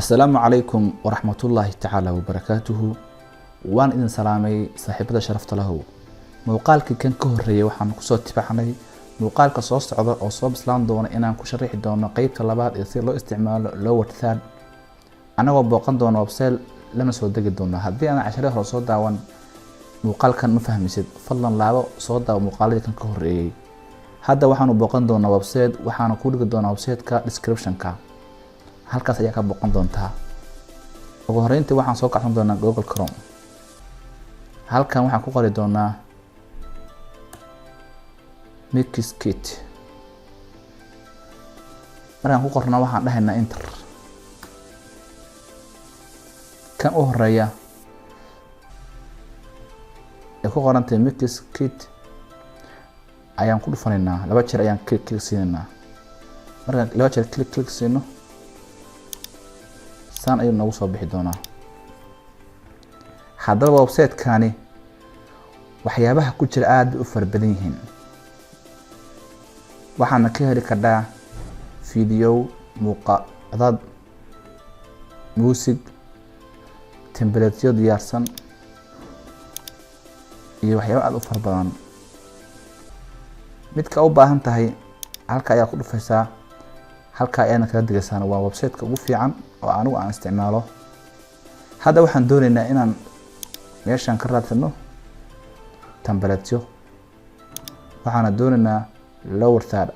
Asalaamu calaykum waraxmatullaahi tacaala wabarakaatuhu. Waan idin salaamay, saaxiibada sharafta lahow. Muuqaalkii kan ka horreeyay waxaan kusoo tibaxnay muuqaalka soo socda oo soo bislaan doona inaan ku sharaxi doono qeybta labaad ee sida loo isticmaalo lower third, anagoo booqan doono website lana soo degi doono. Haddii aan casharada hore soo daawan, muuqaalkan ma fahmaysid. Fadlan laabo, soo daawo muuqaaladii kan ka horreeyay. Hadda waxaanu booqan doonaa website, waxaana ku dhigi doonaa website-ka description-ka, halkaas ayaa ka booqan doontaa. Ugu horreyntii waxaan soo kacsan doonaa Google Chrome. Halkan waxaan ku qori doonaa Mixkit. Markaan ku qorno, waxaan dhahaynaa enter. Kan u horeeya ay ku qorantay Mixkit ayaan ku dhufanaynaa. Laba jeer ayaan click click siinaynaa. Markaan laba jeer click click siino, saan ayuu noogu soo bixi doonaa. Haddaba website-kani waxyaabaha ku jira aada bay u fara badan yihiin. Waxaana ka heli kardhaa video, muuqadad, muusig, template-yo diyaarsan iyo waxyaaba aada u fara badan. Midka u baahan tahay halka ayaa ku dhufaysaa, halka ayaana kala degaysaan. Waa website-ka ugu fiican oo anigu aan isticmaalo. Hadda waxaan dooneynaa inaan meeshaan ka raadsano template-yo, waxaana dooneynaa lower third.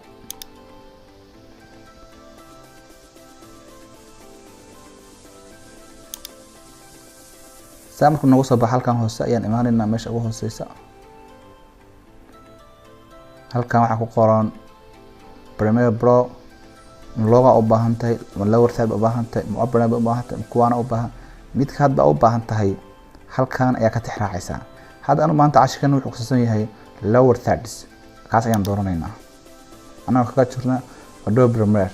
Saa markuu noogu soo baxo, halkan hoose ayaan imaaneynaa, meesha ugu hooseysa. Halkan waxaa ku qoran Premiere Pro. Ma logo u baahan tahay, ma lower third u baahan tahay, ma opener u baahan tahay, ma kuwaana u baahan? Midka hadba u baahan tahay halkan ayaa ka tixraacaysaa. Hadda anu maanta cashirkan wuxuu kusaabsan yahay lower thirds, kaas ayaan dooranaynaa, anagoo kaga jirna Adobe Premiere.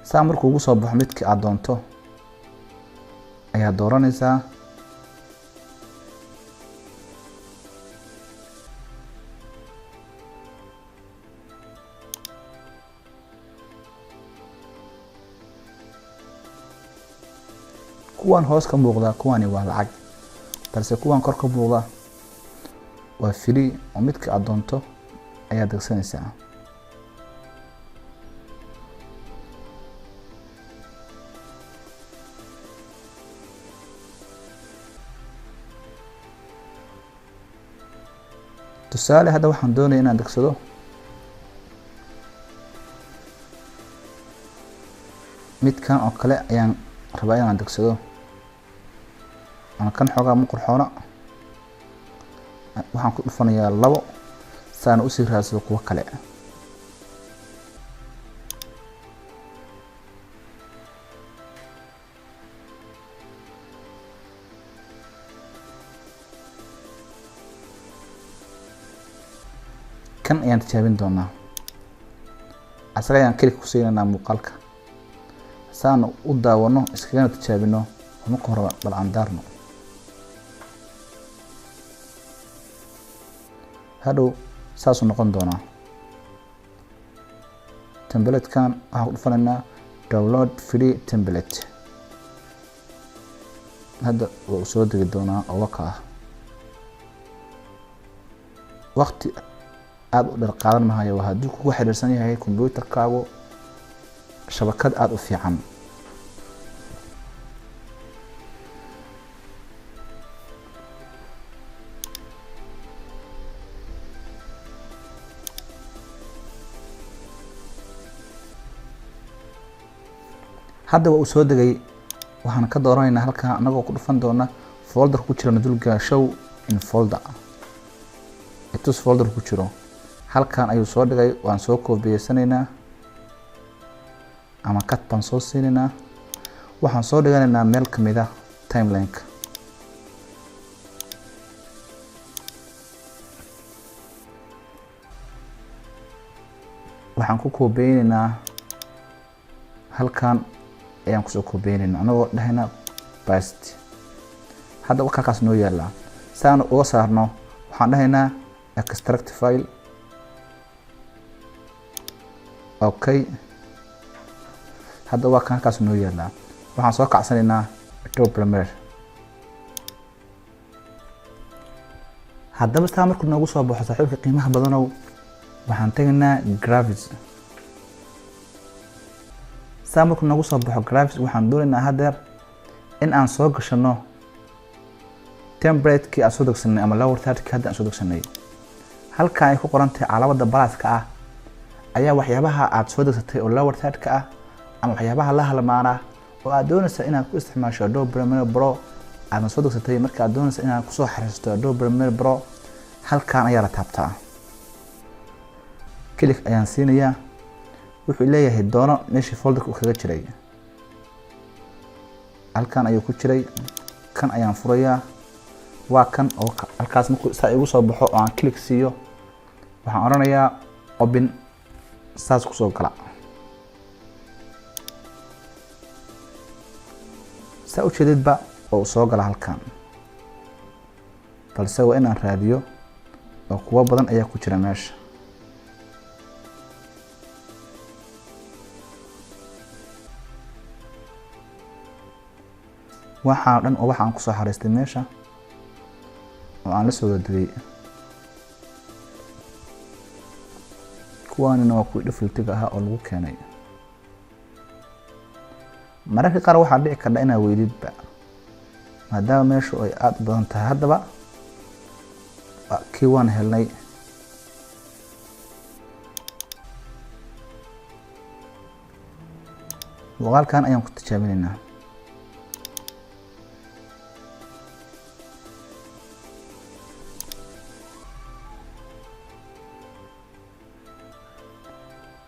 Saa markuu ugu soo baxo, midkii aad doonto ayaad dooranaysaa. Kuwan hoos ka muuqda, kuwani waa lacag, balse kuwan kor ka muuqda waa free, oo midka aad doonto ayaad degsanaysaa. Tusaale, hadda waxaan doonaya inaan degsado midkan oo kale ayaan rabaa inaan degsado, ama kan xoogaa ma qurxoona. Waxaan ku dhufanayaa labo saana usii raadsado kuwo kale. Kan ayaan tijaabin doonaa, asaga ayaan click ku siinaynaa muuqaalka saana u daawano, iskagana tijaabino. Marka hore bal aan daarno, hadhow saasuu noqon doonaa. Template-kan waxaan ku dhufanaynaa download free template. Hadda waa uu soo degi doonaa oo waka ah. Waqti aada u dheer qaadan mahayo, waa haddii kugu xiriirsan yahay computerkaagu shabakad aada u fiican. Hadda waa uu soo degay. Waxaan ka dooranaynaa halkan, anagoo ku dhufan doona folder ku jira nudulga show in folder, itus folder ku jiro. Halkan ayuu soo dhigay. Waan soo koobiyeysaneynaa ama cut baan soo siinaynaa. Waxaan soo dhiganaynaa meel kamid a timeline-ka. Waxaan ku koobeyneynaa halkan ayaan kusoo koobeyneynaa, anagoo dhahayna Paste. Hadda halkaas noo yaallaa. Saan uga saarno, waxaan dhahaynaa extract file. Okay, hadda waa kan halkaas noo yaallaa. Waxaan soo kacsanaynaa Adobe Premiere. Haddaba saa markuu noogu soo baxo, saaxiibka qiimaha badanow, waxaan tegaynaa graphics. Saa markuu noogu soo baxo graphics, waxaan doonaynaa haddeer in aan soo gashano template-kii aan soo degsanay ama lower third-kii hadda aan soo degsanay. Halkan ay ku qoran tahay calaamada plus-ka ah ayaa waxyaabaha aad soo degsatay oo lower third-ka ah ama waxyaabaha la halmaana oo aad doonaysa inaad ku isticmaasho Adobe Premiere Pro aadna soo degsatay. Marka aad doonaysa inaad kusoo xariisto Adobe Premiere Pro, halkan ayaa la taabtaa. Click ayaan siinayaa. Wuxuu leeyahay doono meeshii folderka uu kaga jiray. Halkan ayuu ku jiray. Kan ayaan furayaa, waa kan. Oo halkaas markuu saa igu soo baxo oo aan click siiyo, waxaan odhanayaa open. Saas kusoo gala. Saa ujeedidba oo soo gala halkan, balse waa inaan raadiyo oo kuwo badan ayaa ku jira meesha. Waxaa dhan oo waxa aan kusoo xariistay meesha oo aan la soo wadadegay. Kuwaanina waa kuwii defaultiga ahaa oo lagu keenay. Mararka qaar waxaa dhici kardha inaa weydidba, maadaama meeshu ay aada u badan tahay. Haddaba kii waan helnay. Muuqaalkan ayaan ku tijaabinaynaa.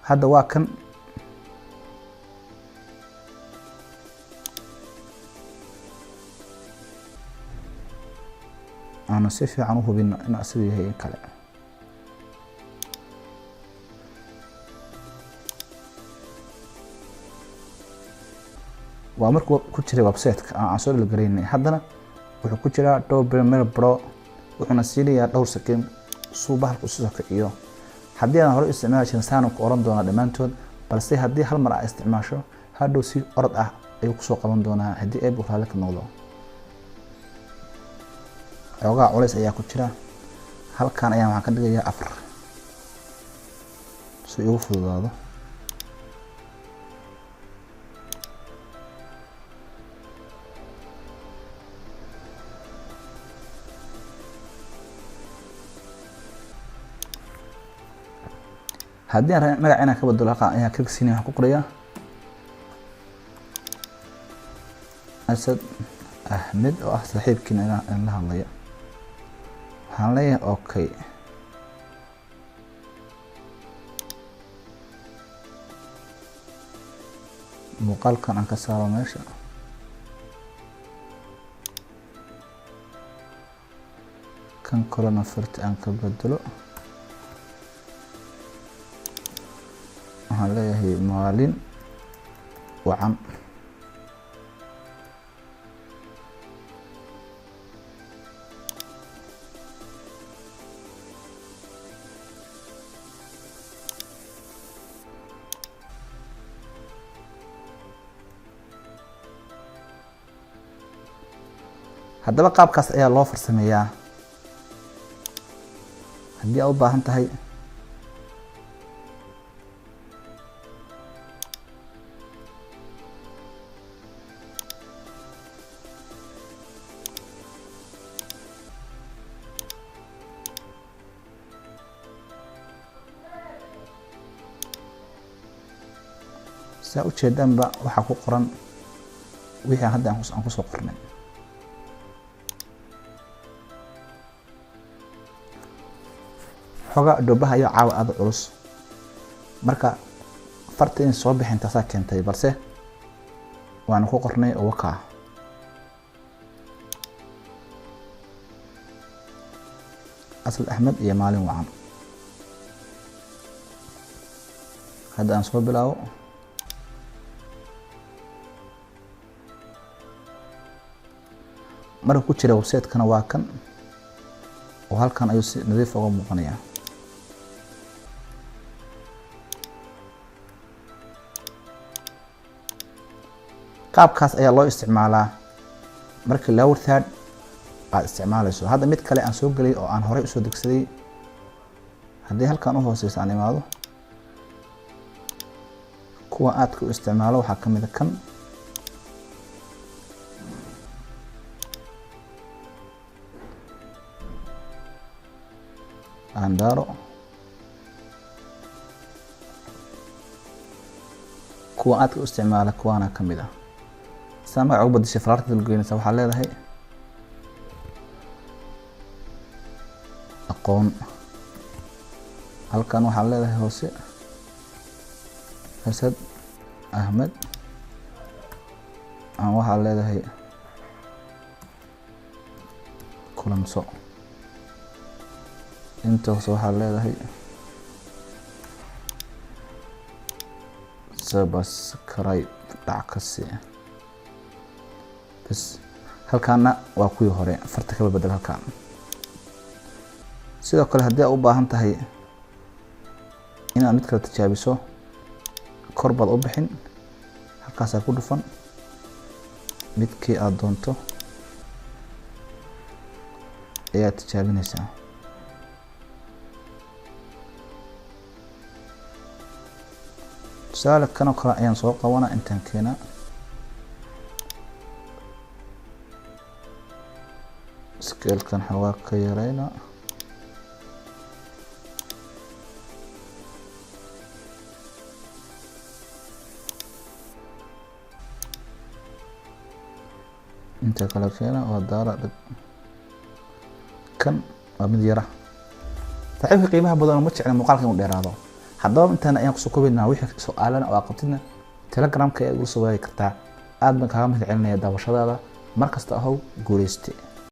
Hadda waa kan. Aanu si fiican u hubino inuu asaga yahay in kale. Waa markuu ku jiray website-ka aan soo download garaynay. Haddana wuxuu ku jiraa Adobe Premiere Pro, wuxuuna siinayaa dhowr second suu bahalka isu soo kiciyo. Haddii aan hore u isticmaali jirin, saanu ku oran doonaa dhammaantood, balse haddii hal mar aa isticmaasho, hadhow si orod ah ayuu kusoo qaban doonaa, haddii Eebbe raalli ka noqdo. Xoogaa culays ayaa ku jira. Halkan ayaan waxaan ka dhigayaa 4 si igu fududaado. Haddii aan magaca inaan ka bedelo, halkan ayaan click siinaya. Waxaan ku qorayaa Asad Ahmed oo ah saaxiibkiina in la hadlaya. Waxaan leeyahay okay. Muuqaalkan aan ka saaro meesha. Kan kalena farti aan ka bedelo. Waxaan leeyahay maalin wacan. Haddaba qaabkaas ayaa loo farsameeyaa. Haddii aad u baahan tahay saa ujeedaanba, waxaa ku qoran wixii hadda aan kusoo qornay. Xoogaa Adobe-ha ayaa caawa aada culus, marka farta inay soo bixin taasaa keentay, balse waanu ku qornay oo wakaa. Asad Axmed iyo maalin wacan. Hadda aan soo bilaabo. Marka ku jira website-kana waa kan, oo halkan ayuu si nadiif uga muuqanayaa. Qaabkaas ayaa loo isticmaalaa markii lower third aad isticmaalayso. Hadda mid kale aan soo gelay oo aan horey usoo degsaday, haddii halkan u hooseyso aan imaado, kuwa aadka u isticmaalo waxaa ka mid a kan. Aan daaro kuwa aadka u isticmaala, kuwaana ka mid ah. Saa magaca ugu badashay, falaarta dulgeynaysa, waxaa leedahay aqoon. Halkan waxaa leedahay hoose Asad Ahmed, aan waxaa leedahay kulanso. Inta hoose waxaa leedahay subscribe dhac ka sii bas. Halkaana waa kuwii hore, farta kaba bedel halkaan. Sidoo kale, haddii aad u baahan tahay inaad mid kale tijaabiso, kor baad u bixin, halkaasaa ku dhufan, midkii aad doonto ayaad tijaabinaysaa. Tusaale, kanoo kale ayaan soo qabanaa, intaan keenaa. Scalekan xoogaa ka yareyna. Inta kale keena, waa daara dhig. Kan waa mid yara. Saaxiibka qiimaha badan, ma jecla muuqaalka inuu dheeraado. Haddaba intaan ayaan kusoo kobaynaa. Wixii su-aalana oo aad qabtidna, Telegramka ayaad igula soo wadaagi kartaa. Aad baan kaaga mahad celinaya daawashadaada. Mar kasta ahow guuleyste.